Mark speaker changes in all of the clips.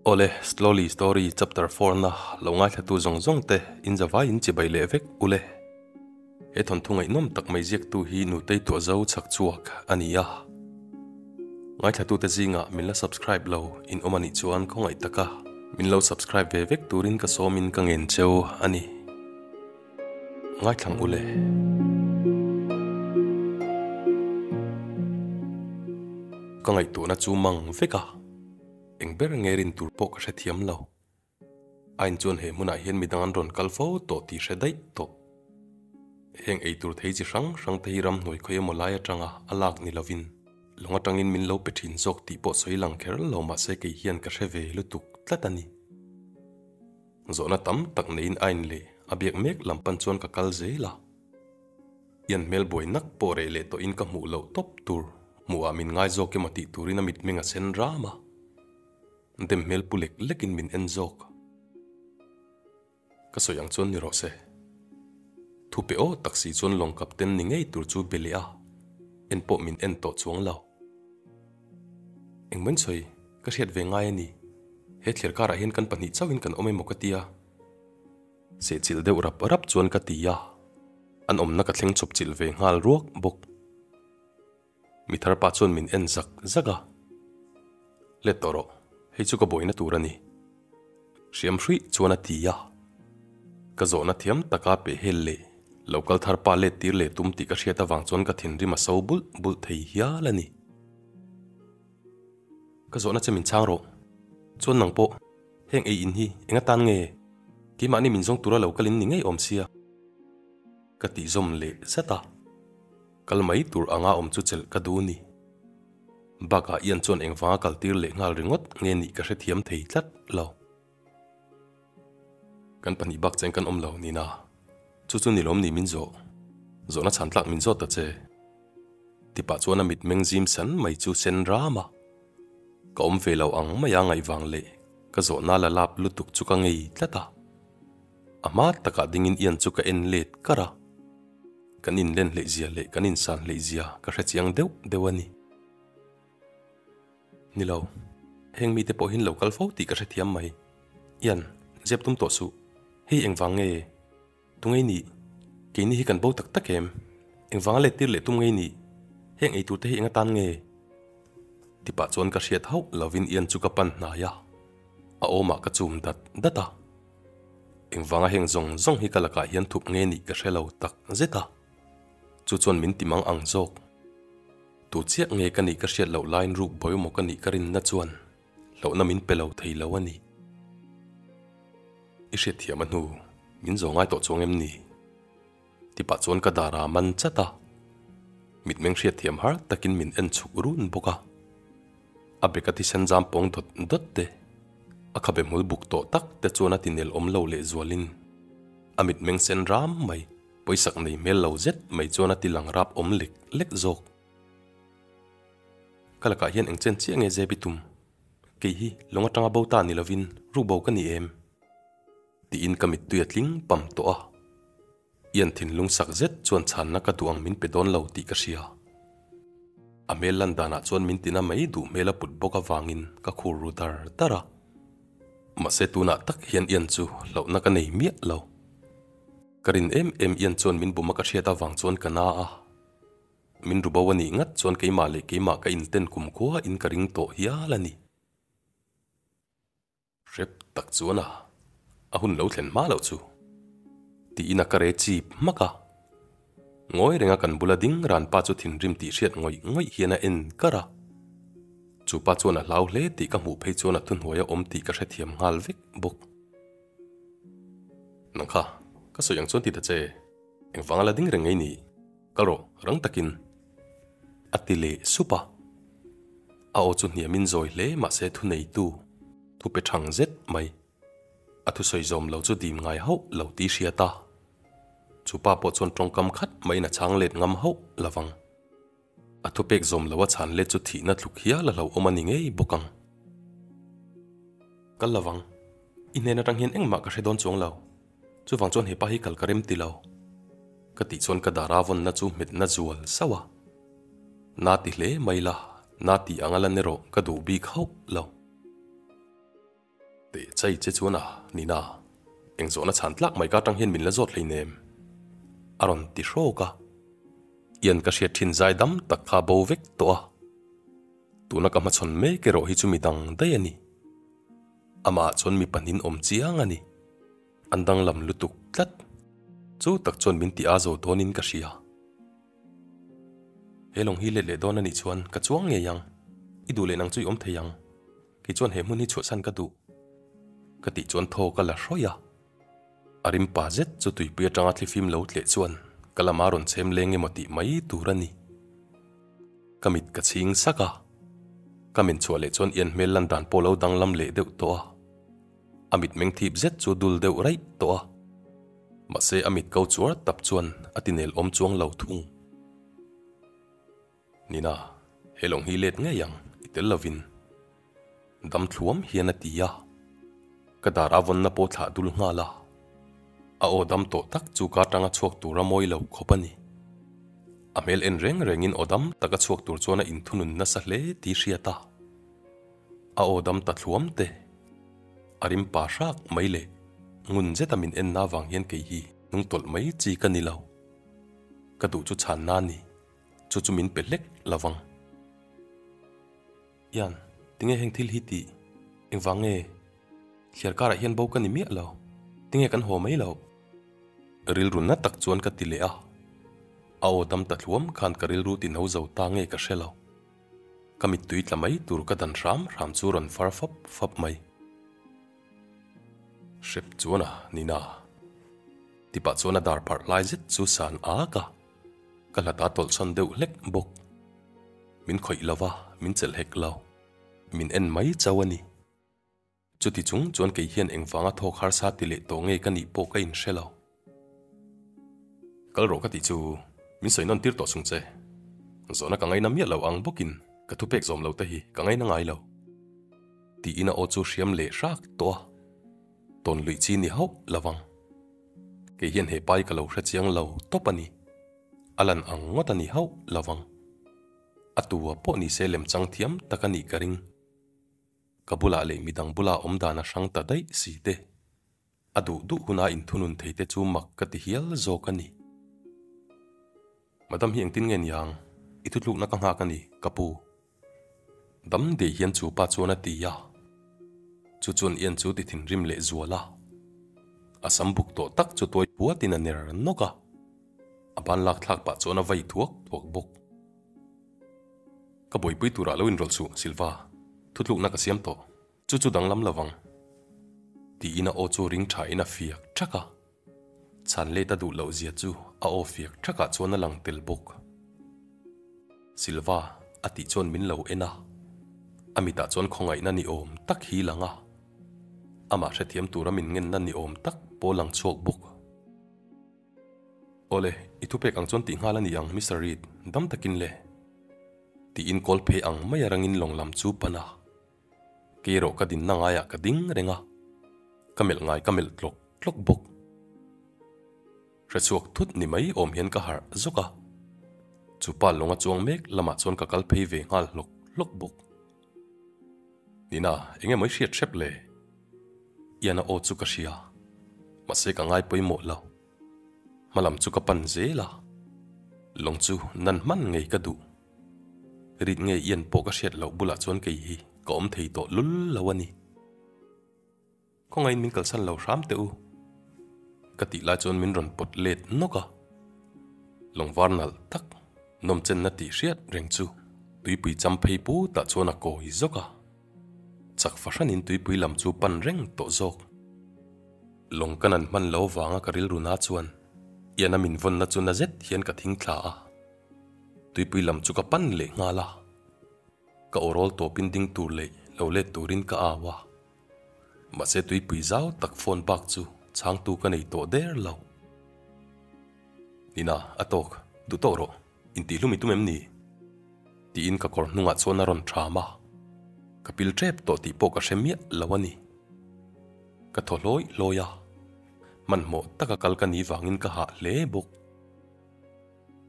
Speaker 1: Awle, Slowly Story Chapter 4 na lo ngaithlatu zawng zawng te in zavai in chibai leh vek ule. He thawnthu ngaihnawm tak mai ziaktu hi Nutei Tuahzo chhak chhuak a ni a. Ngaithlatute zingah min la subscribe lo in awm a nih chuan khawngaih taka min lo subscribe ve vek turin ka sawmin ka ngen cheu a ni. Ngaithlang ule. Ka ngaihtuahna chu mang vek a, eng ber nge rin tur pawh ka hrethiam lo. Ain chuan he hmunah hian midang an rawn kal fo tawh tih hre daih tawh. Heng eitur thei chi hrang hrang te hi ramhnuai khawi emaw lai atanga a lak ni lovin lawng atangin min lo pe thin zawk tih pawh sawi lang kher lo mahse kei hian ka hre ve lutuk tlat a ni. Zawhna tam tak neiin ain leh a biak mek lam pan chuan ka kal zel a. Ian hmel buai nak pawh reh leh tawhin ka hmuh loh tawp tur hmuhah min ngai zawk emaw tih turin a mitmeng a sen ram a. Dem hmel pu lek lekin min en zawk. Ka sawi ang chuan ni rawh se. Thu pe aw tak si chuan lawng kapten ni ngei tur chu be leh a, en pawh min en tawh chuang lo. Engmahin sawi ka hriat ve ngai a ni. He thlir karah hian kan pahnih chauhin kan awm emaw ka tia. Sehchilh deuh rap rap chuan ka ti a, an awmna ka thleng chawp chilh ve nghal ruak bawk. Mi thar pa chuan min en zak zak a, Let tawh rawh, hei chu ka buaina tur a ni. Hriam hruih chuan a ti a. Ka zawhna thiam taka peh hel leh lo kal thar pa let tir leh tum tih ka hriat avang chuan ka thinrim a so bulh bulh thei hial a ni. Ka zawhna che min chhang rawh. Chuan nang pawh, heng ei in hi eng atan nge? Keimahni min zawng tura lo kalin ni ngei awm sia. Ka tih zawm leh zat a. Kal mai tur anga awm chu chelh ka duh ni. Bakah Ian chuan engvanga kal tir leh nghal ringawt nge nih ka hrethiam thei tlat lo. Kan pahnih bak cheng kan awm lo nina. Chu chu ni lawm ni min zawh. Zawhna chhan tlak min zawt ta che. Tipah chuan a mit meng zim san mai chu sen ram a. Ka awm ve lo ang mai a ngaihvang leh ka zawhna la lap lutuk chu ka ngei tlat a. A hma takah dingin Ian chu ka en let kar a. Kan inlen hleihzia leh kan insan hleihzia ka hre chiang deuh deuh a ni. Ni lo, heng mite pawh hin lo kal fo tih ka hrethiam mai. Ian, zep tum tawh suh. Hei engvang nge? Tungei nih? Keini hi kan bo tak tak em? Engvanga let tir leh tum ngei nih? Heng eitur te hi eng atan nge? Tipah chuan ka hriat hauh lovin Ian chu ka pan hnai a, a awmah ka chum dat dat a. Engvanga heng zawng zawng hi ka lakah hian thup nge nih ka hre lo tak zet a, chu chuan min ti mang ang zawk. Tu chiah nge ka nih ka hriat loh laiin ruk bawi maw ka nih ka rinna chuan hlauhna min pe lo thei lo a ni. I hriatthiam a hnu min zawh ngai tawh chuang em ni? Tipah chuan ka dar a man chat a, mitmeng hriatthiam har takin min en chhuk run bawk a. A beka thisen zam pawng dawt dawt te, a khabe hmul buk tawh tak te chuan a tinel awm lo leh zualin a mitmeng sen ram mai, pawisak nei hmel lo zet mai chuan a ti lang rap awm lek lek zawk. Ka lakah hian eng chen chiah nge zep i tum? Kei hi lawng atanga bo ta ni lovin rukbo ka ni em? Tiin ka mittui a tling pam tawh a. Ian thinlung sak zet chuan chhanna ka duh ang min pe dawn lo tih ka hria. A hmel lan danah chuan min tina mai duh hmel a put bawk avangin ka khur ru dar dar a. Mahse tunah tak hian Ian chu hlauhna ka nei miah lo. Ka rin em em Ian chuan min bum a ka hriat avang chuan ka na a. Min ru bo a nih ngat chuan keimah leh keimah ka inten kumkhua in ka ring tawh hial a ni. Hrep tak chuan a, a hun lo thlen hma loh chu. Tiin a ka re chip hmak a. Ngawi renga kan bula ding ran pa chu thinrim tih hriat ngawih ngawih hian a en kar a. Chu pa chuan a hlau hle tih ka hmuh phei chuan a thuhnuai a awm tih ka hrethiam nghal vek bawk. Nang kha, ka sawi ang chuan ti ta che, engvanga la ding reng ngei ni? Kal rawh, rang takin. A ti leh sup a. A aw chu hniamin zawi hle mahse thuneitu thu pe thang zet mai. A thusawi zawm lo chu dim ngai hauh lo tih hriat a. Chu pa pawh chuan tawngkam khat maiin a chhang let ngam hauh lovang. A thupek zawm lo a chhan let chu thihna tluk hial a hlauhawm a ni ngei bawk ang. Kal lovang. I hnen atang hian engmah ka hre dawn chuang lo. Chuvang chuan hepa hi kal ka rem ti lo. Ka tih chuan ka dar a vawnna chu hmetna zual sauh a. Na ti hle mai la, na tih anga lan erawh ka duh bik hauh lo. Teh chai che chuan a, Nina, eng zawhna chhan tlak mai ka atang hian min la zawt hleinem, a rawn ti hrawk a. Ian ka hriat thin zai dam tak kha bo vek tawh a. Tuna ka hmachhawn mek erawh hi chu mi dang daih a ni. Amah chuan mi pahnin awm chiang a ni. An danglam lutuk tlat. Chu tak chuan min ti a zo dawnin ka hria. He lawng hi let leh dawn a nih chuan ka chuang ngei ang. I duh leh nang chu i awm thei ang. Kei chuan he hmun hi chhuahsan ka duh. Ka tih chuan thaw ka la hrawih a. A rim pa zet chu tuipui atanga thlifim lo tleh chuan ka lama rawn chhem leng emaw tih mai tur a ni. Ka mit ka chhing sak a. Ka men chhuah leh chuan Ian hmel lan dan pawh lo danglam leh deuh tawh a. A mit meng thip zet chu dul deuh raih tawh a. Mahse a mit ko chuar tap chuan a ti nel awm chuang lo thung. Nina, he lawng hi let ngei ang, i tel lovin. Dam thluam hian a ti a. Ka dar a vawnna pawh thlah dul nghal a. A aw dam tawh tak chu ka atanga chhuak tur a mawi lo khawp a ni. A hmel en reng rengin aw dam taka chhuak tur chuan a inthunun nasa hle tih hriat a. A aw dam ta thluam te. A rim pa hrak mai leh ngun zeta min enna avang hian kei hi hnung tawlh mai chi ka ni lo. Ka duh chu chhanna a ni. Chu chu min pe hlek lo vang. Ian, tinge heng thil hi tih? Engvang nge? Thliar karah hian bo ka ni miah lo. Tinge kan haw mai loh? Rilru na tak chuan ka ti leh a. A aw dam ta thluam khan ka rilru ti no zo ta nge ka hre lo. Ka mittui tla mai tur ka dan hram hram chu rawn far fap fap mai. Hrep chuan a, Nina. Tipah chuan a dar pharh lai zet chu san ak a. Ka hlat a tawlhsawn deuh hlek bawk. Min khawih lo va, min chelh hek lo. Min en mai chauh a ni. Chuti chung chuan kei hian engvanga thawk harsa ti leh tawh nge ka nih pawh ka inhre lo. Kal rawh ka tih chu min sawi nawn tir tawh sung che. Zawhna ka ngaina miah lo ang bawkin ka thupek zawm lo te hi ka ngaina ngai lo. Tiin a aw chu hriam leh hrak tawh a. Tawn luih chi ni hauh lo vang. Kei hian he pai ka lo hre chiang lo tawp a ni. A lan ang ngawt a ni hauh lo vang. A tua pawh ni se lemchang thiam tak a nih ka ring. Ka bulah leh midang bulah awm dan a hrang ta daih si te. A duh duh huna inthunun thei te chu mak ka ti hial zawk a ni. Madam hi engtin nge niang? I thutlukna ka nghak a ni, ka pu. Dam dei hian chu pa chuan a ti a. Chu chuan Ian chu ti thinrim leh zual a. A sam buk tawh tak chu tuai puatin a ner nawk a. A ban lak thlak pah chuan a vai thuak thuak bawk. Ka buaipui turah lo inrawlh suh, Silva. Thutlukna ka siam tawh. Chu chu danglam lovang. Tiin a aw chu ring thain a fiak thak a. Chhan let a duh loh zia chu a aw fiak thakah chuan a lang tel bawk. Silva a tih chuan min lo en a, a mitah chuan khawngaihna ni awm tak hi lang a, amah hrethiam tura min ngenna ni awm tak pawh lang chhuak bawk. Awle, i thupek ang chuan tih nghal a ni ang Mister Reid, dam takin le. Tiin kawl phei ang mai a rangin lawng lam chu pan a. Kei erawh ka dinna ngaiah ka ding reng a, ka melh ngai ka melh tlawk tlawk bawk. Hrechhuak thut ni mai awm hian ka harh zawk a, chu pa lawnga chuang mek lamah chuan ka kal phei ve nghal hlawk hlawk bawk. Nina, eng emaw i hriat hrep le? Ian a aw chu ka hria, mahse ka ngai pawimawh lo. Hmalam chu ka pan zel a, lawng chu nan hman ngei ka duh. Rit nge Ian pawh ka hriat loh bulah chuan kei hi ka awm thei tawh lul lo a ni. Khawngaiin min kalsan lo hram teh u. Ka tih lai chuan min rawn pawt let nawk a. Lawngvar nalh tak nawmchenna tih hriat reng chu tuipui cham phei putah chuan a kawi zawk a. Chak fahranin tuipui lam chu pan reng tawh zawk. Lawng ka nan hman lo vanga ka rilru na chuan Ian-a min vawnna chu na zet hian ka thing thla a. Tuipui lam chu ka pan leh nghal a, ka aw rawl tawpin ding tur leh lo let turin ka au a. Mahse tuipui zau tak phone bak chu chhangtu ka nei tawh der lo. Nina, a tawk, duh tawk rawh, intihhlum i tum em ni? Tiin ka kawr hnungah chuan a rawn ṭham a, ka pil ṭep tawh tih pawh ka hre miah lo a ni. Ka thaw hlawi hlawi a, hmanhmawh taka kal ka nih vangin ka hah hle bawk.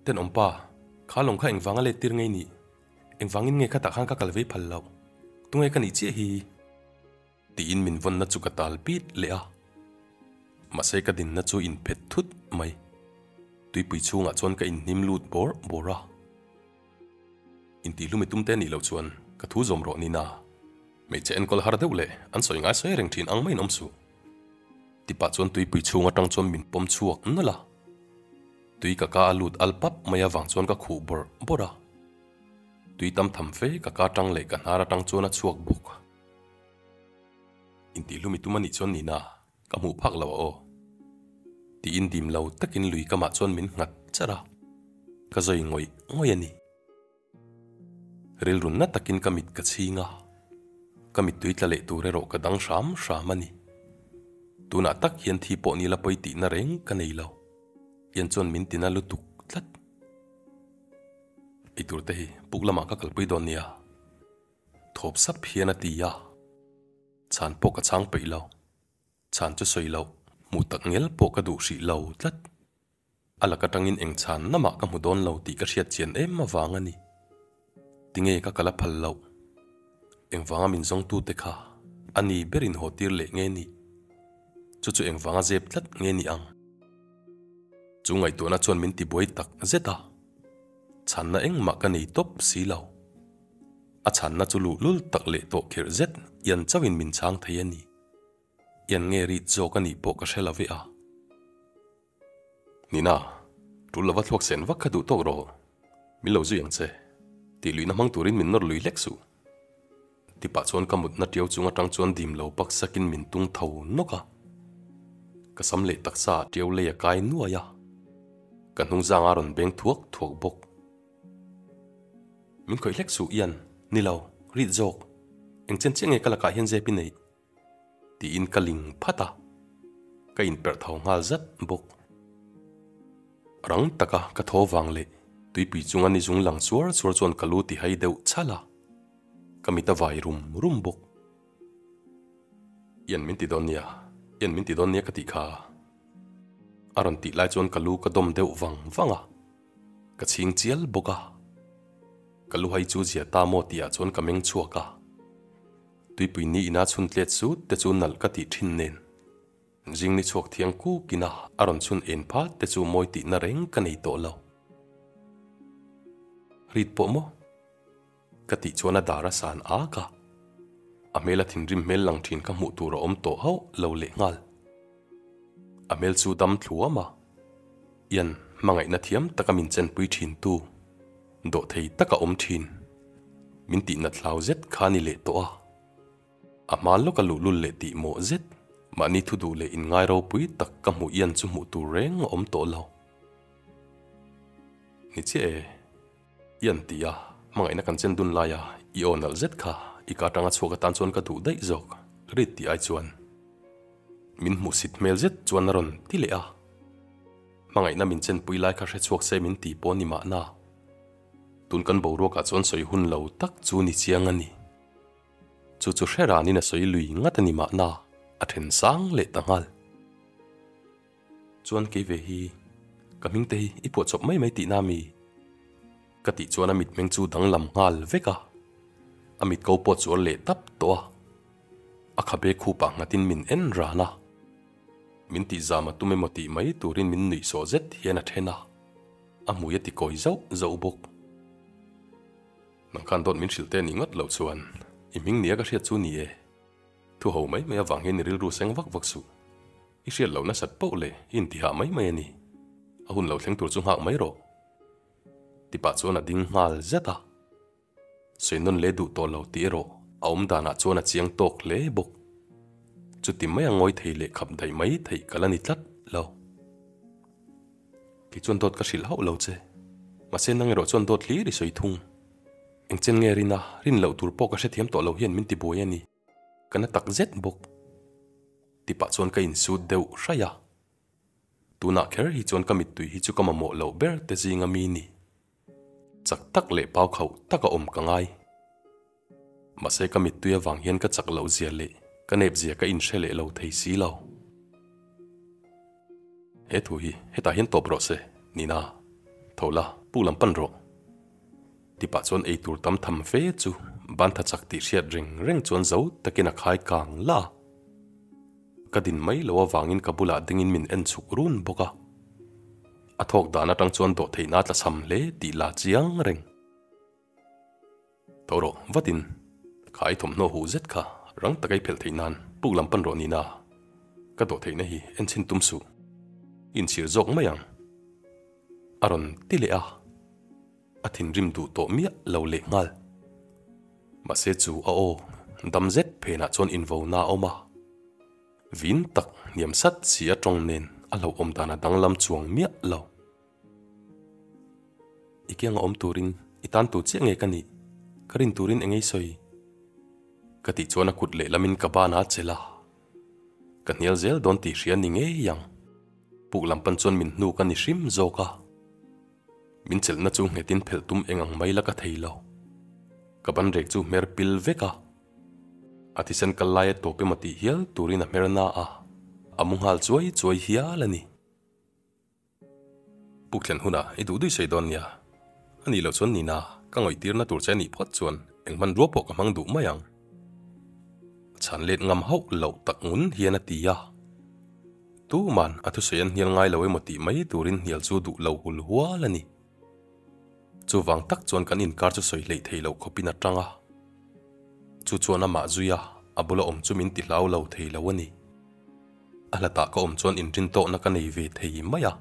Speaker 1: Tenawm pa, kha lawng kha engvanga let tir ngei nih? Engvangin nge khatah khan ka kal vei phal loh? Tunge ka nih chiah hi? Tiin min vawnna chu ka tal pit leh a. Mahse ka dinna chu inphet thut mai. Tuipui chhungah chuan ka inhnim lut bawrh bawrh a. Intihhlumi tum te nih loh chuan ka thu zawm rawh nina. Hmeichhe enkawl har deuh leh an sawi ngai sawi reng thin ang maiin awm suh. Tipah chuan tuipui chhung atang chuan min pawm chhuak nawlh a. Tui ka ka a lut al pap mai avang chuan ka khuh bawrh bawrh a. Tui tam tham fe ka ka tang leh ka hnar atang chuan a chhuak bawk. Intihhlumi tum anih chuan nina ka hmuh phak lo a aw. Tiin dim lo takin lui kamah chuan min nghat char a. Ka zawi ngawih ngawih a ni. Rilru na takin ka mit ka chhing a, ka mittui tla leh tur erawh ka dang hram hram a ni. Tunah tak hian thi pawh nila pawi tihna reng ka nei lo. Ian chuan min tina lutuk tlat. Eitur te hi puk lamah ka kalpui dawn nia. Thawp sap hian a ti a, chhan pawh ka chhang peih lo. Chhan chu sawi loh, hmuh tak ngel pawh ka duh hrih lo tlat. A lak atangin eng chhan namah ka hmu dawn lo tih ka hriat chian em avang a ni. Tinge ka kal a phal loh? Engvanga min zawngtute kha a ni berin haw tir leh nge ni? Chu chu engvanga zep tlat nge ni ang? Chu ngaihtuahna chuan min tibuai tak zet a, chhanna engmah ka nei tawp si lo. A chhanna chu luhlul tak leh tawh kherh zet ian chauhin min chhang thei a ni. Ian nge rit zawk a nih pawh ka hre lo ve a. Nina, tul lova thluak sen vak kha duh tawk rawh. Min lo zui ang che. Tih luihna hmang turin min nawr lui hlek suh. Tipah chuan ka mutna tiau chung atang chuan dim lo pak sakin min tung tho nawk a. Ka sam leh taksa ah tiau lei a kai nuai a. Ka hnung zang a rawn beng thuak thuak bawk. Min khawih hlek suh Ian, ni lo, rit zawk. Eng chen chiah nge ka lakah hian zep i neih? Tiin ka ling phat a, ka inperh tho nghal zat bawk. Rang taka ka thaw vang leh tuipui chunga ni zung lang chuar chuar chuan ka lu ti hai deuh chhal a, ka mit a vai rum rum bawk. Ian min ti dawn nia, Ian min ti dawn nia ka tih kha. A rawn tih lai chuan ka lu ka dawm deuh vang vang a, ka chhing chial bawk a. Ka lu hai chu zia ta maw tih ah chuan ka meng chhuak a. Tuipui ni ina chhun tlet sut te chu nalh ka tih thin nen. Zing ni chhuak thiang kuk ina a rawn chhun en phat te chu mawi tihna reng ka nei tawh lo. Rit pawh maw? Ka tih chuan a dar a san ak a. A hmel a thinrim hmel lang thin ka hmuh tur a awm tawh hauh lo leh nghal. A hmel chu dam thluam a. Ian hmangaihna thiam taka min chenpui thin tu, dawhthei taka awm thin, min tihnat hlau zet kha a ni leh tawh a. A hma lawka luhlul leh tih mawh zet, mahni thu duh leh inngai ropui tak ka hmuh Ian chu hmuh tur reng a awm tawh lo. Ni chiah e, Ian ti a, hmangaihna kan chen dun laia i aw nalh zet kha i ka atanga chhuak atan chuan ka duh daih zawk, rit tih ai chuan. Min hmuhsit hmel zet chuan a rawn ti leh a. Hmangaihna min chenpui lai kha hre chhuak se min ti pawh ni mahna. Tun kan boruakah chuan sawi hun lo tak chu ni chiang a ni. Chu chu hre ranin a sawi lui ngat a ni mahna a then sang leh ta nghal. Chuan kei ve hi ka hming te hi i phuahchawp mai mai tihna mi? Ka tih chuan a mitmeng chu danglam nghal vek a, a mitko pawh chu a leh tap tawh a, a khabe khupah nghatin min en ran a, min tih zam a tum emaw tih mai turin min nuih sawh zet hian a then a, a hmui a ti kawi zauh zauh bawk. Nang khan dawt min hrilh te nih ngawt loh chuan i hming nia ka hriat chu ni e, thu ho mai mai avang hian i rilru seng vak vak suh. I hriat loh nasat poh leh i intihah mai mai a ni, a hun lo thleng tur chu nghak mai rawh. Tipah chuan a ding nghal zet a. Sawi nawn leh duh tawh lo tih erawh a awm danah chuan a chiang tawk hle bawk. Chuti mai a ngawi thei leh khap daih mai theih ka la ni tlat lo. Kei chuan dawt ka hrilh hauh lo che. Mahse nang erawh chuan dawt hlir i sawi thung. Engchen nge rin a, rin loh tur pawh ka hrethiam tawh lo hian min tibuai a ni. Ka na tak zet bawk. Tipah chuan ka insut deuh hraih a. Tunah kher hi chuan ka mittui hi chu ka mamawh loh ber te zinga mi ni. Chak tak leh pau khauh taka awm ka ngai. Mahse ka mittui avang hian ka chak loh zia leh ka nep zia ka inhre leh lo thei si lo. He thu hi hetah hian tawp rawh se, Nina. Tho la, puk lam pan rawh. Tipah chuan eitur tam tham fe chu ban tha chak tih hriat reng reng chuan zo takin a khai kang la a. Ka din mai lo avangin ka bulah dingin min en chhuk run bawk a. A thawk dan atang chuan dawh theihna a tla cham hle tih la chiang reng. Tho rawh vatin kha i thawmhnaw huh zet kha rang taka i phelh theih nan puk lam pan rawh nina ka dawh theihna hi en chhin tum suh. Inchhir zawk mai ang. A rawn ti leh a. A thinrim duh tawh miah lo leh nghal. Mahse chu a aw dam zet phenah chuan invona a awm a. Vin tak hniam sat si a tawng nen a hlauhawm dan a danglam chuang miah lo. I kianga awm turin i tan tur chiah nge ka nih? Ka rin turin eng ei sawi? Ka tih chuan a kut lehlamin ka ban a chelh a. Ka hnial zel dawn tih hria ni ngei ang. Puk lam pan chuan min hnuk a ni hrim zawk a. Min chelhna chu nghetin phelh tum eng ang mai la ka thei lo. Ka ban rek chu hmer pil vek a. A thisen kal laia tawp emaw tih hial turin a hmer na a, a mu nghal chuai chuai hial a ni. Puk thlen hunah i duh duih sawi dawn nia. A nih loh chuan Nina, ka ngawihtirna tur che a nih phawt chuan eng hmanrua pawh ka hmang duh mai ang. Chhan let ngam hauh loh tak ngun hian a ti a. Tuman a thusawi an hnial ngai lo emaw tih mai turin hnial chu duh lo hul hual a ni. Chuvang tak chuan kan inkar chu sawi hleih thei lo khawpin a tang a. Chu chuan amah zui a, a bula awm chu min ti hlau lo thei lo a ni. A hlatah ka awm chuan inrin tawkna ka nei ve thei mai a.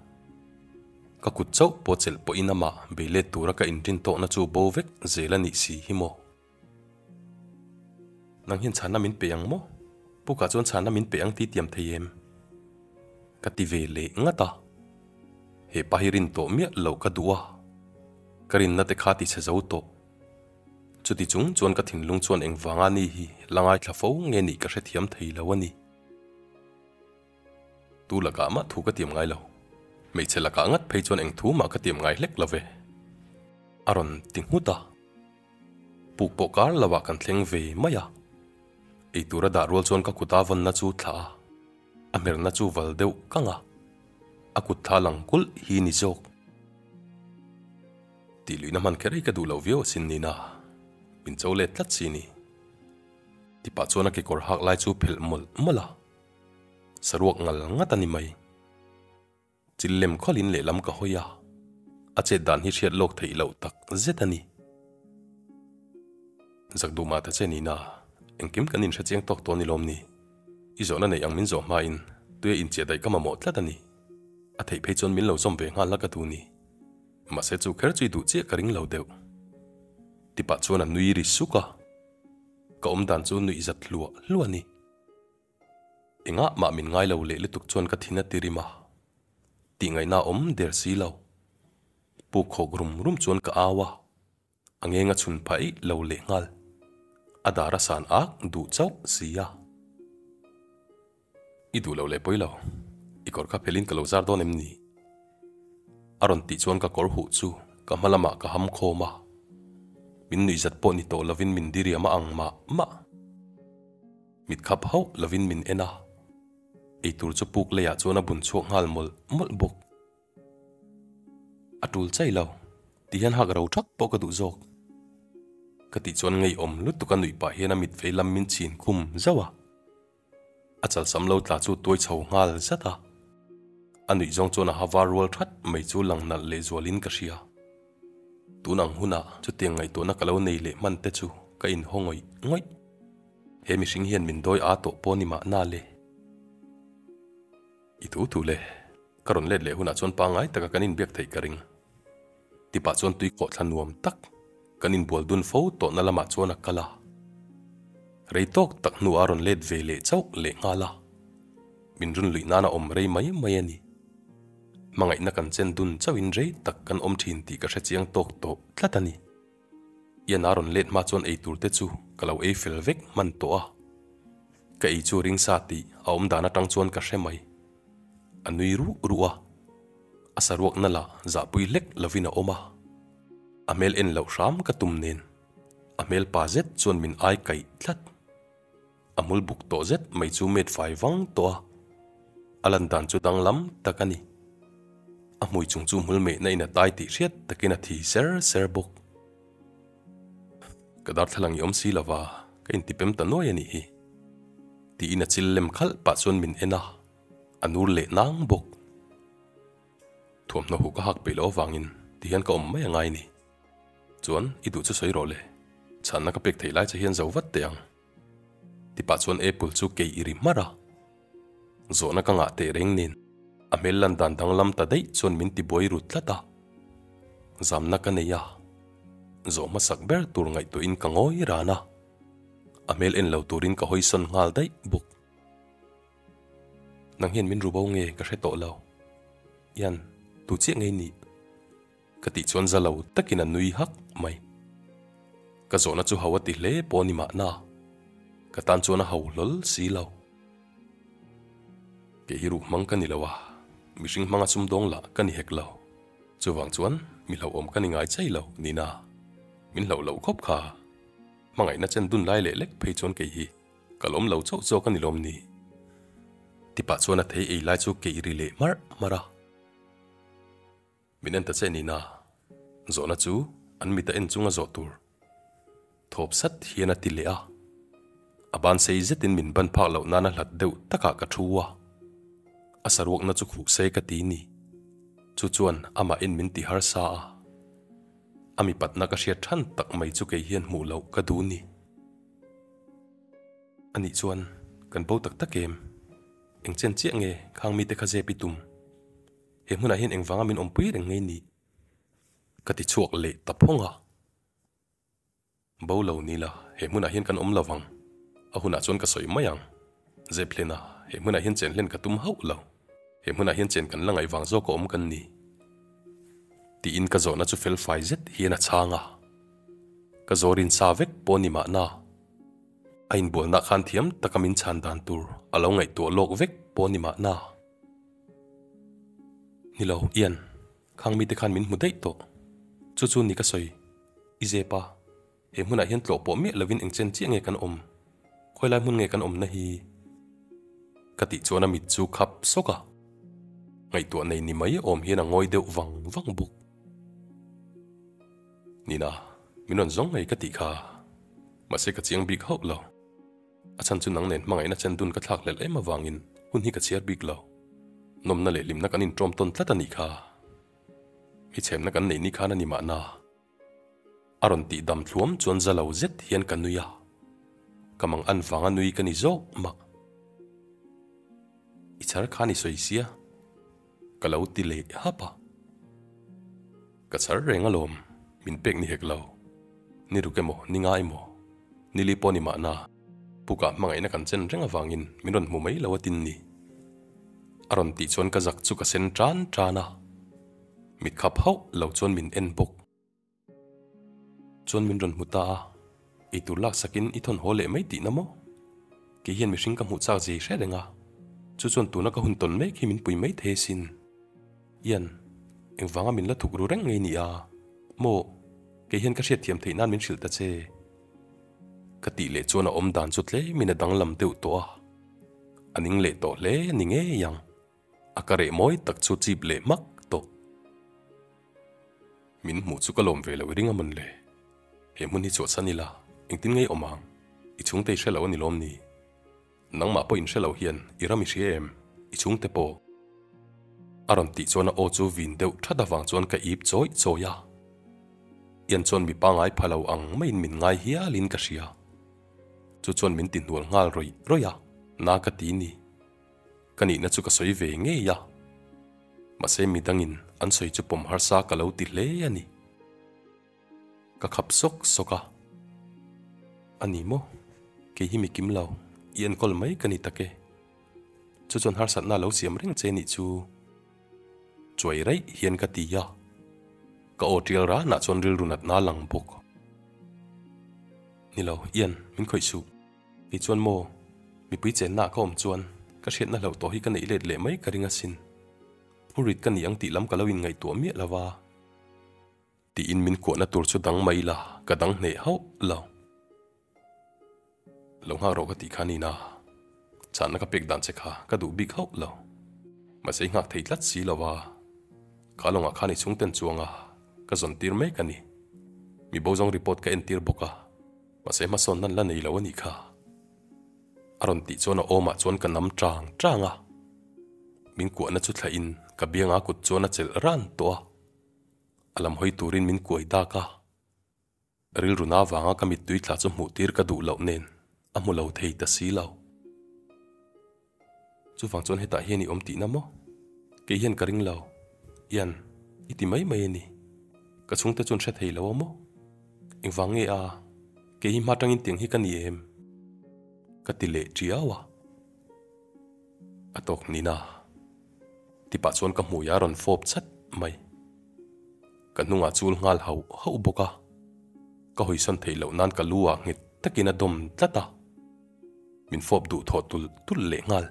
Speaker 1: Ka kut chauh pawh chelh pawhin amah bei let tura ka inrin tawkna chu bo vek zel a nih si hi maw. Nang hian chhanna min pe ang maw? Pukah chuan chhanna min pe ang tih tiam thei em? Ka ti ve leh ngat a. He pa hi rin tawh miah loh ka duh a. Ka rinna te kha ti chhe zo tawh. Chuti chung chuan ka thinlung chuan engvanga ni hi la ngaithla fo nge nih ka hrethiam thei lo a ni. Tu lakah mah thu ka tiam ngai lo. Hmeichhe lakah ngat phei chuan eng thu mah ka tiam ngai hlek lo ve. A rawn ti nghut a. Puk pawh kar lo ah kan thleng ve mai a. Eitur a dah rual chuan ka kut a vawnna chu thlah a, a hmerna chu val deuh kang a, a kut thla lang kulh hi ni zawk. Tih luihna hman kher hi ka duh loh viau asin nina, min cho let tlat si ni. Tipah chuan a kekawr hak lai chu phelh mawlh mawlh a, saruak ngal ngat a ni mai. Chil lem khawlin lehlam ka hawi a, a chet dan hi hriat lawk theih loh tak zet a ni. Zak duh mah ta che Nina, engkim kan inhre chiang tawk tawh ni lawm ni? I zawhna neih ang min zawh hmain tuia inchiah daih ka mamawh tlat a ni. A theih phei chuan min lo zawm ve nghal la ka duh ni. Mahse chu kher chu i duh chiah ka ring lo deuh. Tipah chuan a nui ri suk a, ka awmdan chu nuih zat hluah hluah a ni. Engah mah min ngai lo leh lutuk chuan ka thin a ti rim a, tih ngaihna a awm der si lo. Puk khawk rum rum chuan ka au a, a ngeng a chhun phah eih lo leh nghal. A dar a san ak duh chauh si a. I duh lo leh pawi lo, i kawr kha phelin ka lo zar dawn em ni? A rawn tih chuan ka kawr huh chu ka hma lamah ka ham khawm a, min nuihzat pawh ni tawh lovin min diriam a ang mah mah. Mit khap hauh lovin min en a, eitur chu puk leiah chuan a bun chhuak nghal mawlh mawlh bawk. A tul chai lo, ti hian hak ro thak pawh ka duh zawk. Ka tih chuan ngeiawm lutuk a nuih pah hian a mit vei lam min chhin khum zauh a. A chalsam lo tla chu tuai chho nghal zat a. A nuih zawng chuan a ha var rual that mai chu lang nalh leh zualin ka hria. Tun ang hunah chutiang ngaihtuahna ka lo nei leh hman te chu ka inhaw ngawih ngawih. He mihring hian min dawi a tawh pawh ni mahna le. I thu thu le, ka rawn let leh hunah chuan pangngai taka kan inbiak theih ka ring. Tipah chuan tui khawhthla nuam tak kan inbual dun fo tawhna lamah chuan a kal a. Rei tawk tak hnuah a rawn let ve leh chauh leh nghal a. Min run luih nan a awm rei mai mai a ni. Hmangaihna kan chen dun chauhin rei tak kan awm thin tih ka hrechiang tawk tawh tlat a ni. Ian a rawn let hma chuan ei tur te chu ka lo ei fel vek hman tawh a. Ka ei chu ring sa tih a awm dan atang chuan ka hre mai. A nui ruh ruh a. A saruak na lah zahpui hlek lovin a awm a. A hmel en loh hram ka tum nen a hmel pa zet chuan min ai kaih tlat. A hmul buk tawh zet mai chu met fai vang tawh a, a lan dan chu danglam tak a ni. A hmui chung chu hmul mehna in a tai tih hriat takin a thi ser ser bawk. Ka darthlalang i awm si lo va, ka intipem ta nuai a nih hi. Tiin a chil lem khalh pah chuan min en a, a nur leh nang bawk. Thuamhnaw huh ka hak peih loh avangin tihian ka awm mai a ngai ni. Chuan i duh chu sawi rawh le, chhanna ka pek theih lai che hian zo vat teh ang. Ti pah chuan Apple chu kei i ri hmarh a. Zawhna ka ngah teh reng nen a hmel lan dan danglam ta daih chuan min ti buai rut tlat a. Zamna ka nei a, zawh hmasak ber tur ngaihtuahin ka ngawi ran a, a hmel en lo turin ka hawi sawn nghal daih bawk. Nang hian min ru bo nge ka hre tawh lo. Ian, tu chiah ngei nih? Ka tih chuan za lo takin a nui hak mai. Ka zawhna chu ho a ti hle pawh a ni mahna, ka tan chuan a ho hlawl si lo. Kei hi ruk hmang ka ni lo a, mihring hmanga sumdawng lah ka ni hek lo. Chuvang chuan mi hlauhawm ka ni ngai chai lo nina min hlauh loh khawp kha. Hmangaihna chen dun lai leh lek phei chuan kei hi ka lawm lo chauh zawk a ni lawm ni? Ti pah chuan a thei ei lai chu keih ri leh hmarh hmarh a. Min en ta che nina zawhna chu an mit a en chunga zawh tur thawp sat hian a ti leh a. A ban sei zetin min ban phak loh nana hlat deuh takah ka thu a. A saruakna chu khuh se ka ti ni. Chu chuan amah en min ti harsa a. A mipatna ka hriat than tak mai chu kei hian hmuh loh ka duh ni. Anih chuan kan bo tak tak em? Eng chen chiah nge khang mite kha zep i tum? He hmunah hian engvanga min awmpui reng ngei ni? Ka ti chhuak leh ta phawng a. Bo lo ni la, he hmunah hian kan awm lo vang. A hunah chuan ka sawi mai ang. Zep hlen a, he hmunah hian chen hlen ka tum hauh lo. He hmunah hian chen kan la ngaih vang zawk a awm kan ni. Tiin ka zawhna chu fel fai zet hian a chhang a. Ka zawrin sa vek pawh ni mahna. A inbualna khan thiam taka min chhan dan tur a lo ngaihtuah lawk vek pawh ni mahna. Ni lo, Ian, khang mite khan min hmu daih tawh. Chu chu ni ka sawi. I zep a, he hmunah hian tlawh pawh miah lovin eng chen chiah nge kan awm? Khawi lai hmun nge kan awmna hi? Ka tih chuan a mit chu khap sawk a, ngaihtuah nei ni mai awm hian a ngawi deuh vang vang bawk. Nina, min rawn zawng ngei ka tih kha, mahse ka chiang bik hauh lo. A chhan chu nang nen hmangaihna chen dun ka thlak hlelh em avangin hun hi ka chhiar bik lo. Nawmna leh hlimna kan inṭawm tawn tlat a nih kha. Mi chhemna kan neih ni khan a ni mahna. A rawn tih dam thluam chuan za lo zet hian ka nui a. Ka mang an vanga nui ka ni zawk mah. I chhar khan i sawi sia. Ka lo ti leh hap a. Ka chhar reng alawm, min pek ni hek lo. Ni ruk emaw, ni nga emaw, ni li pawh ni mahna, pukah hmangaihna kan chen reng avangin min rawn hmu mai lo a tin ni. A rawn tih chuan ka zak chu ka sen tan tan a, mit khap hauh lo chuan min en bawk. Chuan min rawn hmu ta a, eitur lak sakin i thawn haw leh mai tihna maw? Kei hian mihring ka hmuh chak zei hre reng a, chu chuan tuna ka hun tawn mek hi min pui mai thei asin. Ian, engvanga min la thuk ru reng ngei ni a? Maw, kei hian ka hriatthiam theih nan min hrilh ta che. Ka tih leh chuan a awm dan chu tlemin a danglam deuh tawh a, a ning leh tawh hle a ni ngei ang. A ka reh mawi tak chu chip leh hmak tawh. Min hmuh chu ka lawm ve lo i ring a mawn le. He hmun hi chhuahsan ila, engtin ngei awm ang? I chhungte i hre lo a ni lawm ni? Nangmah pawh in hre lo hian i ram i hria em? I chhungte pawh? A rawn tih chuan a aw chu vin deuh that avang chuan ka ip chawih chawih a. Ian chuan mi pangai pha lo ang maiin min ngai hialin ka hria. Chu chuan min ti hnual nghal rawih rawih a, na ka ti ni. Ka nihna chu ka sawi ve ngei a, mahse midangin an sawi chu pawm harsa ka lo ti hle a ni. Ka khap sawk sawk a, A ni maw? Kei hi mi kim lo, i enkawl mai ka ni tak e. Chu chuan harsatna a lo siam reng che nih chu chuai raih hian ka ti a, ka aw tial ranah chuan rilru natna a lang bawk. Ni lo, Ian, min khawih suh. Kei chuan maw, mipui chennaah ka awm chuan ka hriatna hlauh tawh hi ka neih let leh mai ka ring asin. Phurit ka ni ang tih lam ka lo inngaihtuah miah lo va. Tiin min kuahna tur chu dang mai la, ka dang hneh hauh lo. Lo nghak rawh ka tih kha nina, chahna ka pek dan che kha ka duh bik hauh lo. Mahse i nghak thei tlat si lo va, kha lawngah khan i chhungten chuanga ka zawn tir mek a ni. Mi bo zawng report ka entir bawk a. Mahse hmasawn nan la nei lo a nih kha. A rawn tih chuan a awmah chuan ka nam chang chang a. Min kuahna chu thlahin ka bianga kut chuan a chelh ran tawh a. A lam hawi turin min kuai dak a. Rilru na vanga ka mittui tla chu hmuh tir ka duh loh nen a hmu lo thei ta si lo. Chuvang chuan hetah hian i awm tihna maw? Kei hian ka ring lo. Ian, i ti mai mai a ni. Ka chhungte chuan hre thei lo a maw? Engvang nge a? Kei hi hma tangin tiang hi ka ni em? Ka ti leh tiau a. A tawk nina. Tipah chuan ka hmui a rawn fawp chat mai. Ka hnungah chul nghal hauh hauh bawk a. Ka hawisawn theih loh nan ka lu ah nghet takin a dawm tlat a. Min fawp duh thawh tulh tulh leh nghal.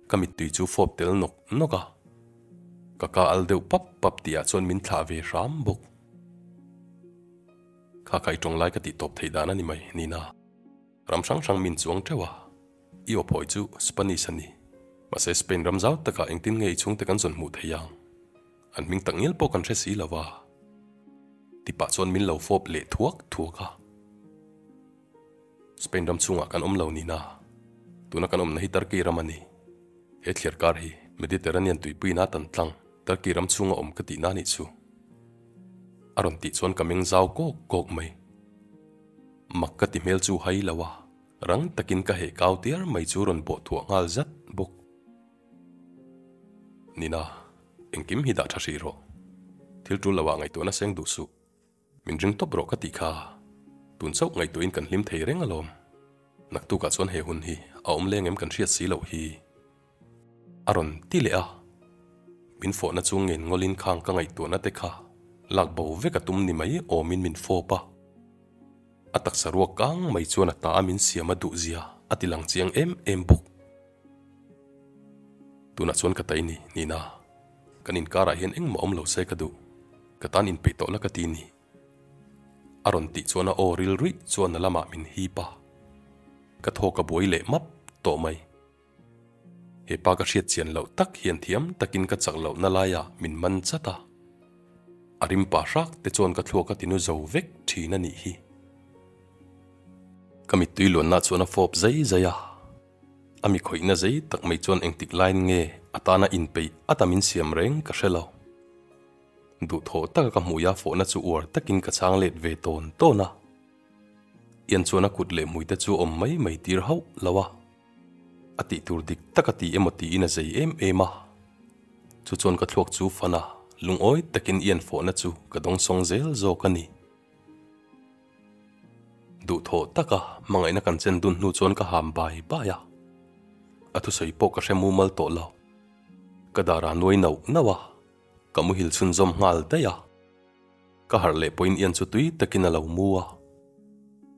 Speaker 1: Ka mittui chu fawp tel nawk nawk a. Ka ka al deuh pap pap tih ah chuan min thlah ve hram bawk. Kha kha i tawng lai ka tih tawp theih dan a ni mai, Nina. Ram hrang hrang min chuang teuh a. I aw phawi chu Spanish a ni. Mahse Spain ram zau takah engtin nge i chhungte kan zawn hmuh thei ang? An hming tak ngial pawh kan hre si lo a. Tipah chuan min lo fawp leh thuak thuak a. Spain ram chhungah kan awm lo nina. Tuna kan awmna hi Turkey ram a ni. He thliar kar hi Mediterranean tuipuina tan tlang Turkey ram chhunga awm ka tihna nih chu. A rawn tih chuan ka meng zau kawk kawk mai. Mak ka ti hmel chu hai lo a, rang takin ka heh kau tiar mai chu rawn bawh thuah nghal zat bawk. Nina, engkim hi dah tha hrih rawh. Thil tul loah ngaihtuahna seng duh suh. Min ring tawp rawh ka tih kha. Tun chauh ngaihtuahin kan hlim thei reng alawm. Naktukah chuan he hun hi a awm leng em kan hriat si loh hi. A rawn ti leh a. Min fawhna chu ngen ngawlin khang ka ngaihtuahna te kha lak bo vek a tum ni mai awmin min fawp a. A taksa ruak kang mai chuan a ta a min siam a duh zia a ti lang chiang em em bawk. Tunah chuan ka tai ni, Nina. Kan inkarah hian engmah awm lo se ka duh. Ka tan inpeih tawh la ka ti ni. A rawn tih chuan a aw ril ruih chuan a lamah min hip a. Ka thaw ka buai leh map tawh mai. He pa ka hriat chian loh tak hian thiam takin ka chak lohna laiah min man chat a. A rim pa hrak te chuan ka thluak a tinu zo vek thin a nih hi. Ka mittui luanna chuan a fawp zai zai a. A mi khawihna zei tak mai chuan engtik laiin nge a tana inpeih a ta min siam reng ka hre lo. Duhthawh taka ka hmuia fawhna chu uar takin ka chhang let ve tawn tawn a. Ian chuan a kut leh hmuite chu awm mai mai tir hauh lo a. A tih tur dik tak a ti emaw tiin a zei em em a. Chu chuan ka thluak chu fan a, lungawi takin Ian fawhna chu ka dawngsawng zel zawk a ni. Duhthawh taka hmangaihna kan chen dun hnu chuan ka ham bai bai a, a thusawi pawh ka hre mumal tawh lo. Ka dar a nuai nauh nauh a, ka muhil chhunzawm nghal daih a. Ka harh leh pawhin Ian chu tui takin a lo mu a,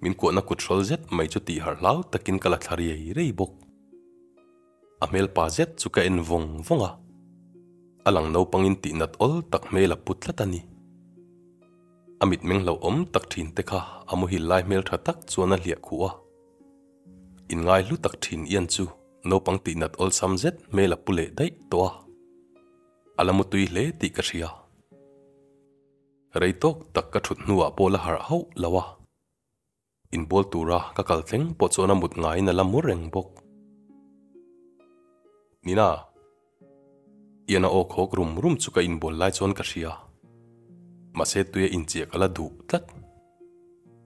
Speaker 1: min kuahna kut hrawl zet mai chu tih harh hlau takin ka la thla riai riai bawk. A hmel pa zet chu ka en vawng vawng a, a lang naupangin tihnat awl tak hmel a pu tlat a ni. A mitmeng hlauhawm tak thin te kha a muhil lai hmel tha tak chuan a hliah khuh a. Inngai hlu tak thin Ian chu naupang tihnat awlsam zet hmel a pu leh daih tawh a. A la mutui hle tih ka hria. Rei tawk tak ka thut hnuah pawh la harh hauh lo a. Inbual tura ka kal thleng pawh chuan a mut ngaiin a la mu reng bawk. Nina. Ian a aw khawk rum rum chu ka inbual lai chuan ka hria. Mahse tuia inchiah ka la duh tlat.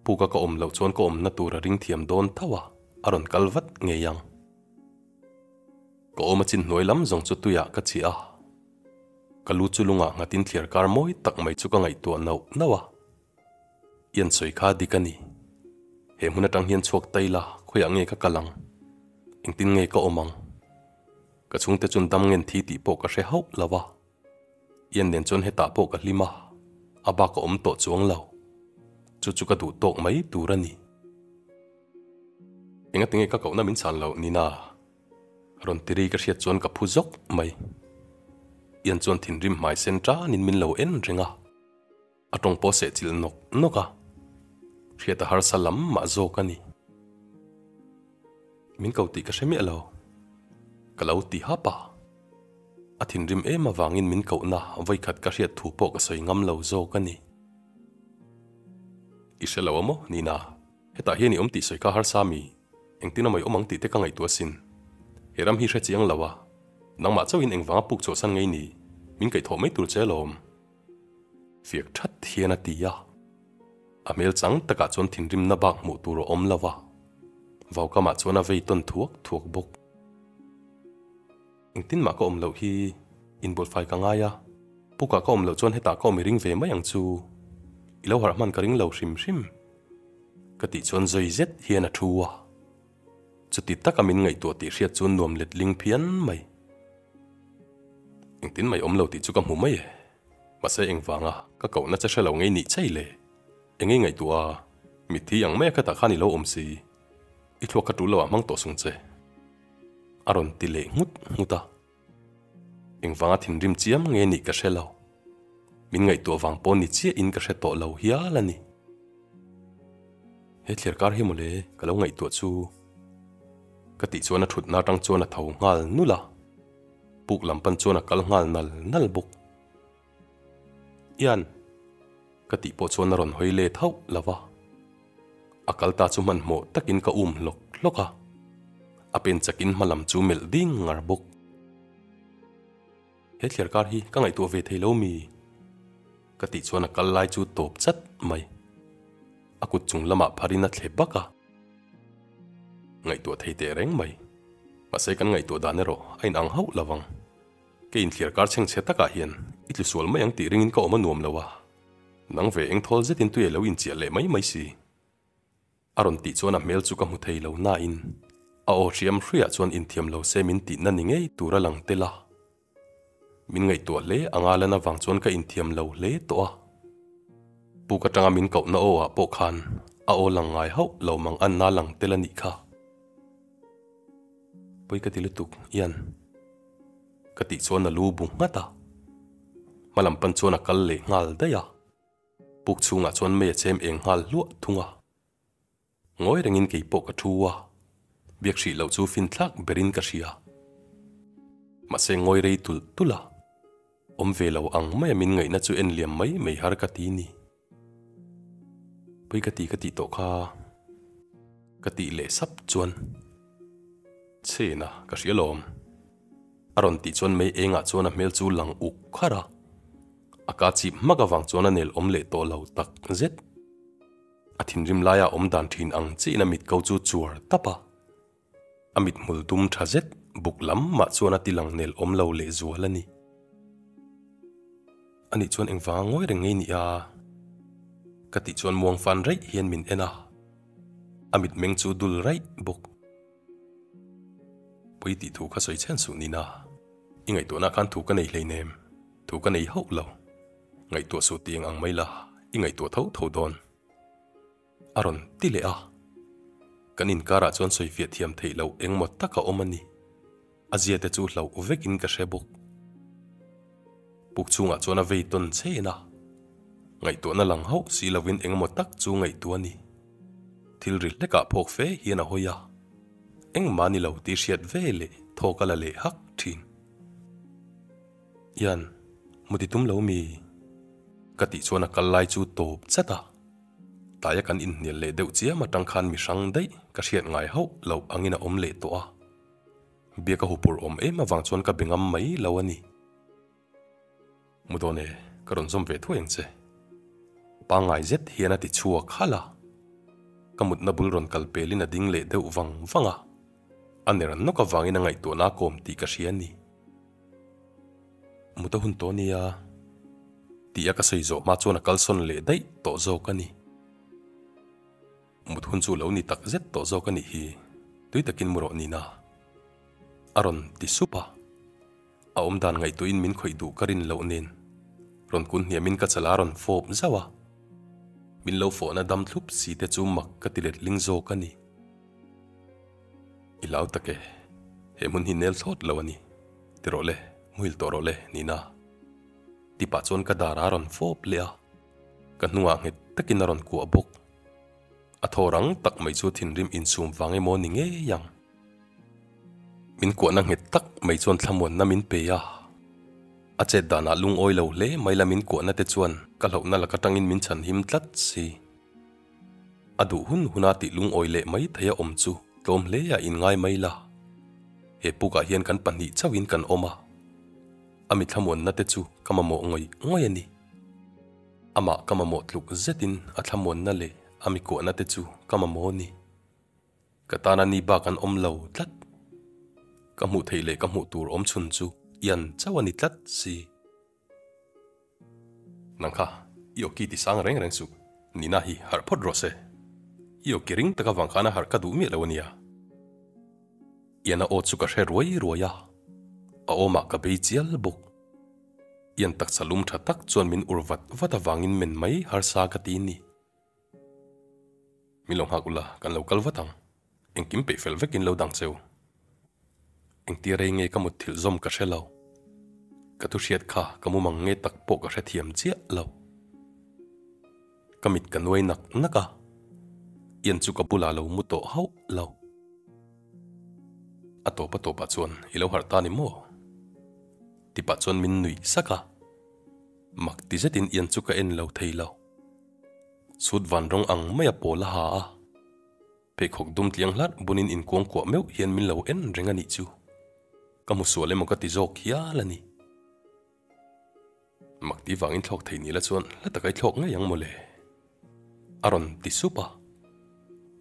Speaker 1: Puka ka awm loh chuan ka awmna tur a ring thiam dawn tho a, a rawn kal vat ngei ang. Ka awm a chin hnuai lam zawng chu tuiah ka chiah a. Ka lu chu lungah nghatin thliar kar mawi tak mai chu ka ngaihtuah nauh nauh a. Ian sawi kha dik a ni. He hmun atang hian chhuak ta ila khawiah nge ka kal ang? Engtin nge ka awm ang? Ka chhungte chuan dam ngen thi tih pawh ka hre hauh lo a. Ian nen chuan hetah pawh ka hlim a, a bak a awm tawh chuang lo. Chu chu ka duh tawk mai tur a ni. Engatinge ka kohna min chhan loh Nina? Rawn ti ri ka hriat chuan ka phu zawk mai. Ian chuan thinrim hmai sen tanin min lo en reng a. A tawng pawh seh chilh nawk nawk a, hriat a harsa lam mah zawk a ni. Min ko tih ka hre miah lo, ka lo ti hap a. A thinrim em avangin min kohna vawikhat ka hriat thu pawh ka sawi ngam lo zawk a ni. I hre lo a maw, Nina? Hetah hian i awm tih sawi kha harsa mi? Engtin a mai awm ang tih te ka ngaihtuah asin. He ram hi hre chiang lo a, nangmah chauhin engvanga puk chhuahsan ngei ni? Min kaihthawh mai tur che alawm. Fiak that hian a ti a. A hmel chang takah chuan thinrimna bak hmuh tur a awm lo a, vaukamah chuan a vei tawn thuak thuak bawk. Engtin mah ka awm loh hi inbualfai ka ngai a, pukah ka awm loh chuan hetah ka awm i ring ve mai ang chu. I lo harh hman ka ring lo hrim hrim. Ka tih chuan zawi zet hian a thu a. Chuti taka min ngaihtuah tih hriat chuan nuam letling phian mai. Engtin mai awm lo tih chu ka hmu mai e. Mahse engvanga ka kohna che hre lo ngei nih chei le. Eng ei ngaihtuah a, mitthi ang mai a khatah khan i lo awm si. I thluak kha tul loah hmang tawh sung che. A rawn ti leh nghut nghut a. Engvanga thinrim chiam nge nih ka hre lo. Min ngaihtuah vang pawh ni chiahin ka hre tawh lo hial a ni. He thliar kar hi mawle ka lo ngaihtuah chu. Ka tih chuan a thutna atang chuan a tho nghal nulh a. Puk lam pan chuan a kal nghal nal nal bawk. Ian! Ka tih pawh chuan a rawn hawi let hauh lo va. A kal ta chu hmanhmawh takin ka um hlawk hlawk a. A pen chakin hma lam chu melh ding ngar bawk. He thliar kar hi ka ngaihtuah ve thei lo mi? Ka tih chuan a kal lai chu tawp chat mai. A kut chung lamah pharin a thle bak a. Ngaihtuah thei teh reng mai. Mahse kan ngaihtuah dan erawh a inang hauh lo vang. Ka inthliar kar chhengchhe takah hian i tlu sual mai ang tih ringin ka awm a nuam lo a, nang ve eng thawl zetin tui a lo inchiah leh mai mai si. A rawn tih chuan a hmel chu ka hmu thei lo nain a aw hriam hruiah chuan inthiam lo se min tihna ni ngei tur a lang tel a. Min ngaihtuah hle anga lan avang chuan ka inthiam lo hle tawh a. Puk atanga min kohna aw ah pawh khan a aw lang ngai hauh lo mang anna lang tel a nih kha. Pawi ka ti lutuk, Ian. Ka tih chuan a lu bu nghat a, hmalam pan chuan a kal leh nghal daih a, puk chhungah chuan mei a chem eng nghal hluah thung a. Ngawi rengin kei pawh ka thu a, biak hrih loh chu finthlak berin ka hria. Mahse ngawi rei tulh tulh a, awm ve lo ang maia min ngaihna chu en liam mai mai har ka ti ni. Pui ka ti ka tih tawh kha ka tih leh sap chuan chhena ka hria lawm. A rawn tih chuan mei engah chuan a hmel chu lang uk kharh a, a ka chip hmak avang chuan a nel awm leh tawh lo tak zet. A thinrim laia awm dan thin ang chiin a mit ko chu chuar tap a, A mithmul dum tha zet buk lam mah chuan a ti lang nel awm lo leh zual a ni. Anih chuan engvanga ngawi reng ngei nia? Ka tih chuan muang fan raih hian min en a, a mitmeng chu dul raih bawk. Pawi tih thu kha sawi chhen suh nina, i ngaihtuahna khan thu ka nei hleinem, thu ka nei hauh lo. Ngaihtuah suh tih eng ang mai la, i ngaihtuah tho tho dawn. A rawn ti leh a, kan inkarah chuan sawifiah thiam theih loh engmaw tak a awm a ni. A zia te chu hlauh vekin ka hre bawk. Puk chhungah chuan a vei tawn chen a, ngaihtuahna lang hauh si lovin engmaw tak chu ngaihtuah a ni. Thil ri hlekah phawk fe hian a hawi a, engmah ni lo tih hriat ve leh thawk a la leh hak thin. Ian, mu ti tum lo mi? Ka tih chuan a kal lai chu tawp chat a. Tlaia kan inhnial leh deuh chiam atang khan mi hrang daih ka hriat ngai hauh loh angin a awm leh tawh a. Biak a hupur awm em avang chuan ka be ngam mai lo a ni. Mu dawn e, ka rawn zawm ve thuai ang che. Pangngai zet hian a ti chhuak halh a. Ka mutna bul rawn kal pelin a ding leh deuh vang vang a. A ner nawk avangin a ngaihtuahna a kawm tih ka hria a ni. Mut a hun tawh nia tih a ka sawi zawh hma chuan a kalsawn leh daih tawh zawk a ni. Mut hun chu lo ni tak zet tawh zawk a nih hi, tui takin mu rawh nina a rawn ti sup a. A awmdan ngaihtuahin min khawih duh ka rin loh nen rawn kun hniamin ka chala rawn fawp zauh a. Min lo fawhna dam thlup si te chu mak ka ti letling zawk a ni. I lau tak e, he hmun hi nel thlawt lo a ni. Ti rawh le, muhil tawh rawh le, Nina. Ti pah chuan ka dar a rawn fawp leh a, ka hnungah nghet takin a rawn kuah bawk. A thaw rang tak mai chu thinrim insum vang emaw ni ngei ang. Min kuahna nghet tak mai chuan thlamuanna min pe a, a chet danah lungawi lo hle mai la min kuahna te chuan ka hlauhna laka tangin min chhanhim tlat si. A duh hun huna tih lungawi leh mai theia awm chu tlawm hle a inngai mai la. He pukah hian kan pahnih chauhin kan awm a, a mi thlamuanna te chu ka mamawh ngawih ngawih a ni. Amah ka mamawh tluk zetin a thlamuanna leh a mi kuahna te chu ka mamawh a ni. Ka tana ni bak an awm lo tlat. Ka hmuh theih leh ka hmuh tur awm chhun chu Ian chauh a ni tlat si. Nang kha, i awki ti sang reng reng suh. Nina hi harh phawt rawh se. I awki ring tak avang khan a harh ka duh miah lo a nia. Ian a aw chu ka hre ruai ruai a, a awmah ka bei chial bawk. Ian taksa lum tha tak chuan min ur vat vat avangin men mai harsa ka ti ni. Min lo nghak ula, kan lo kal vat ang. Engkim peih fel vekin lo dang cheu. Engtia rei nge ka mutthilh zawm ka hre lo. Ka thu hriat kha ka mumang nge tak pawh ka hrethiam chiah lo. Ka mit ka nuai nak nak a, Ian chu ka bulah lo mu tawh hauh lo. A tawp a tawpah chuan i lo harh ta ni maw? Tipah chuan min nuih sak a, mak ti zetin Ian chu ka en lo thei lo. Sut van rawng ang mai a pawl a ha a, pheikhawk dum tliang hlarh bunin inkuang kuah meuh hian min lo en reng a nih chu. Ka hmu sual emaw ka ti zawk hial a ni. Mak ti vangin thlawk thei ni la chuan hla taka i thlawk ngei ang mawle. A rawn ti sup a.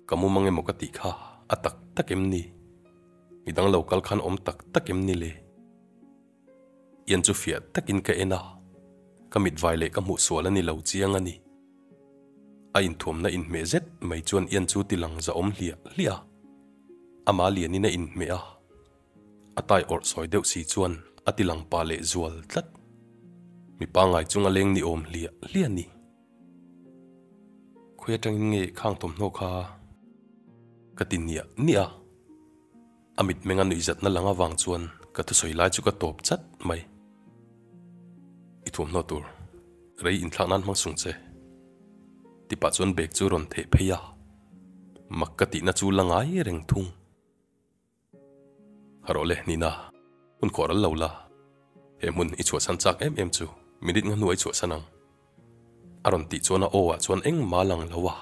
Speaker 1: Ka mumang emaw ka tih kha a tak tak em ni? Midang lo kal khan awm tak tak em ni le? Ian chu fiah takin ka en a, ka mitvai leh ka hmuh sual a ni lo chiang a ni. A inthuamna inhmeh zet mai chuan Ian chu ti lang zahawm hliah hliah a, ama lianin a inhmeh a, a tai awrh sawi deuh si chuan a ti lang pa leh zual tlat. Mi pangngai chung a leng ni awm hliah hliah a ni. Khawi atangin nge khang thawmhnaw kha ka ti niah niah a. A mitmeng a nuihzatna lang avang chuan ka thusawi lai chu ka tawp chat mai. I thuamhnaw tur rei inthlak nan hmang sung che. Tipah chuan bag chu rawn theh phei a, mak ka tihna chu la ngai reng thung. Ha rawh le Nina, hun khawh ral lo la, he hmun i chhuahsan chak em em chu minute nga hnuah i chhuahsan ang. A rawn tih chuan a aw ah chuan engmah a lang lo a,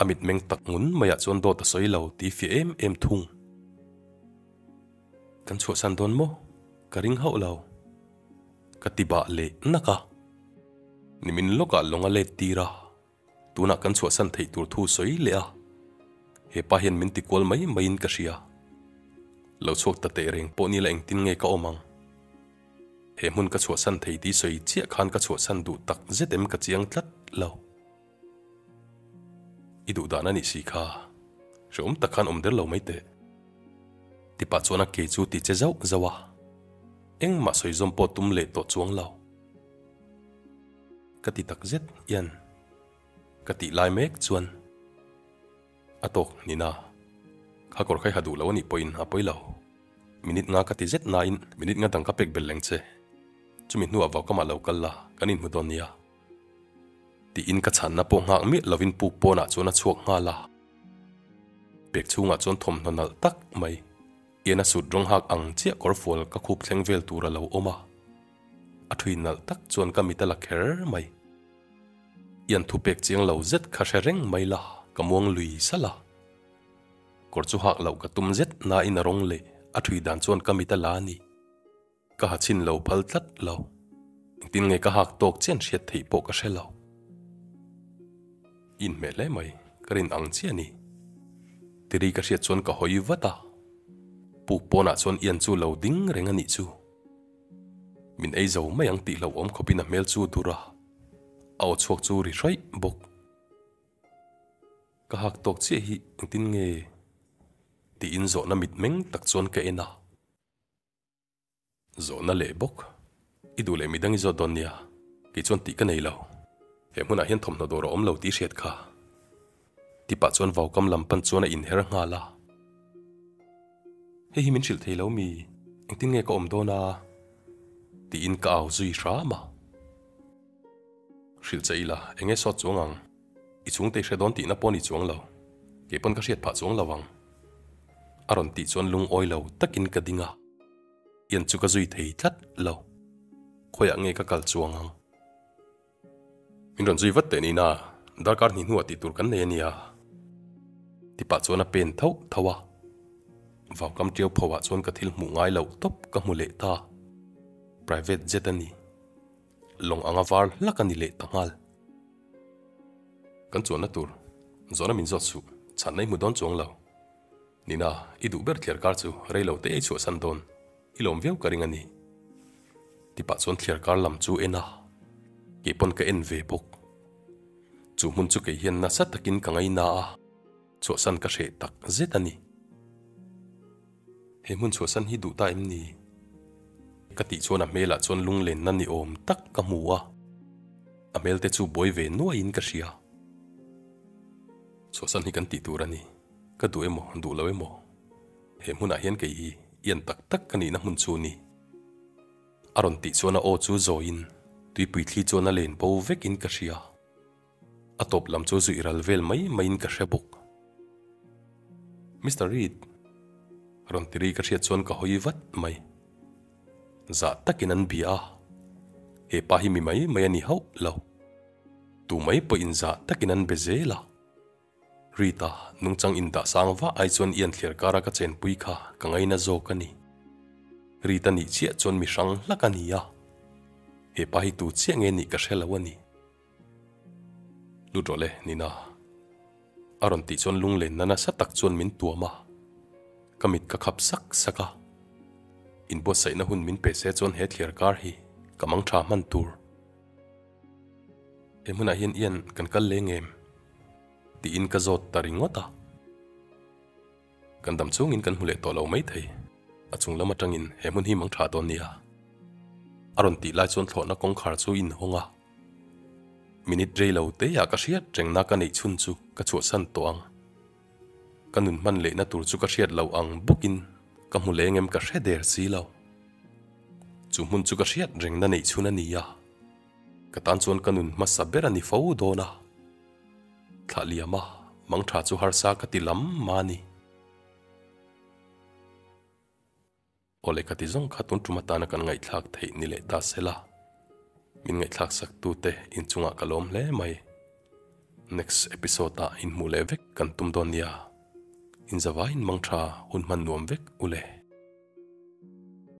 Speaker 1: a mitmeng tak ngun maiah chuan dawt a sawi lo tih fiah em em thung. Kan chhuahsan dawn maw? Ka ring hauh lo. Ka ti bah leh nak a. Nimin lawkah lawng a let tir a, tunah kan chhuahsan theih tur thu sawi leh a. He pa hian min ti kual mai maiin ka hria. Lo chhuak ta teh reng pawh nila engtin nge ka awm ang? He hmun ka chhuahsan thei tih sawi chiah khan ka chhuahsan duh tak zet em ka chiang tlat lo. I duh dan a nih si kha, hrehawm tak khan awm der lo mai teh. Tipah chuan a ke chu ti che zauh zauh a, engmah sawi zawm pawh tum leh tawh chuang lo. Ka ti tak zet hian ka tih lai mek chuan a tawk nina kha kawr kha i ha duh lo a nih pawhin a pawi lo. Minute nga ka ti zet nain minute nga dang ka pek belh leng che. Chumi hnuah vaukamah lo kal la, kan inhmu dawn nia. Tiin ka chhanna pawh nghak miah lovin puk pawnah chuan a chhuak nghal a. Pek chhungah chuan thawmhnaw nalh tak mai, ian a sut rawng hak ang chiah kawr fual ka khup thleng vel tur a lo awm a. A thui nalh tak chuan ka mit a la kher mai. Ian thu pek chiang lo zet kha hre reng mai la, ka muang lui salh a. Kawr chu hak loh ka tum zet nain a rawng leh a thui dan chuan ka mit a la a ni. Ka ha chhin lo phal tlat lo. Engtin nge ka hak tawk chian hriat theih pawh ka hre lo. I inhmeh hle mai, ka rin ang chiah a ni. Tiri ka hriat chuan ka hawi vat a. Puk pawnah chuan Ian chu lo ding reng a nih chu. Min ei zo mai ang tih hlauhawm khawpin a hmel chu dur a, a aw chhuak chu ri hraih bawk. Ka hak tawk chiah hi engtin nge tiin zawhna mitmeng tak chuan ka en a. Zawhna leh bawk. I duh leh midang i zawt dawn nia, kei chuan tih ka nei lo. He hmunah hian thawmhnaw dawr a awm lo tih hriat kha. Tipah chuan vaukam lam pan chuan a inher nghal a. Hei hi min hrilh thei lo mi, engtin nge ka awm dawn a? Tiin ka au zui hram a. Hrilh che ila, eng nge sawt chuang ang? I chhungte i hre dawn tihna pawh a ni chuang lo. Kei pawn ka hriat phah chuang lo ang. A rawn tih chuan lungawi lo takin ka ding a. Ian chu ka zui thei tlat lo. Khawiah nge ka kal chuang ang? Min rawn zui vat teh nina. Darkar hnih hnuah tih tur kan nei a nia. Ti pah chuan a pen thauh thauh a. Vaukam ṭiau pho ah chuan ka thil hmuh ngai loh tawp ka hmu leh ta. Private jet a ni. Lawng anga var hlak a ni leh ta nghal. Kan chuanna tur zawhna min zawt suh, chhanna i hmu dawn chuang lo. Nina, i duh ber thliar kar chu rei lo te ei chhuahsan dawn, i lawm viau ka ring a ni. Ti pah chuan thliar kar lam chu en a, kei pawn ka en ve bawk. Chu hmun chu kei hian nasa takin ka ngaina a, chhuahsan ka hreh tak zet a ni. He hmun chhuahsan hi duh ta em ni? Ka tih chuan a hmelah chuan lunglenna ni awm tak ka hmu a, a hmel te chu buai ve nuaiin ka hria. Chhuahsan hi kan tih tur a ni. Ka duh emaw, duh lo emaw, he hmunah hian kei hi ian tak tak ka nihna hmun chu ni. A rawn tih chuan a aw chu zawiin tuipui thli chuan a len bo vekin ka hria. A tawp lam chu zuih ral vel mai maiin ka hre bawk. Mister Reid, rawn ti ri ka hriat chuan ka hawi vat mai. Zah takin an bia a, he pa hi mi mai mai a ni hauh lo. Tu mai pawhin zah takin an be zel a. Rita, nungchang indah sang vah ai chuan i an thliar kara ka chenpui kha ka ngaina zawk a ni. Rita nih chiah chuan mi hrang hlak a ni a, he pa hi tu chiah nge nih ka hre lo a ni. Lut rawh le, Nina. A rawn tih chuan lunglenna nasa tak chuan min tuam a, ka mit ka khap sak sak a. Inbuatsaihna hun min pe se chuan he thliar kar hi ka mang tha hman tur. He hmunah hian Ian kan kal leng em? Tiin ka zawt ta ringawt a. Kan dam chungin kan hmu leh tawh lo maithei. A chung lam atangin he hmun hi mang tha dawn nia. A rawn tih lai chuan thlawhna kawngkhar chu inhawng a. Minute rei lo te ah ka hriat rengna ka neih chhun chu ka chhuahsan tawh ang. Ka nun hman lehna tur chu ka hriat loh ang bawkin ka hmu leng em ka hre der si lo. Chu hmun chu ka hriat rengna neih chhun a ni a. Ka tan chuan ka nun hmasa ber a ni fo dawn a. Thlah liam a, mang tha chu harsa ka ti lam ma ni. Aw lehkha ti zawng kha tun tum atana kan ngaihthlak theih ni leh ta se la. Min ngaihthlak sak tute inchungah ka lawm hle mai. Next episode ah inhmuh leh vek kan tum dawn nia. Inzavaiin mang tha hun hman nuam vek u le.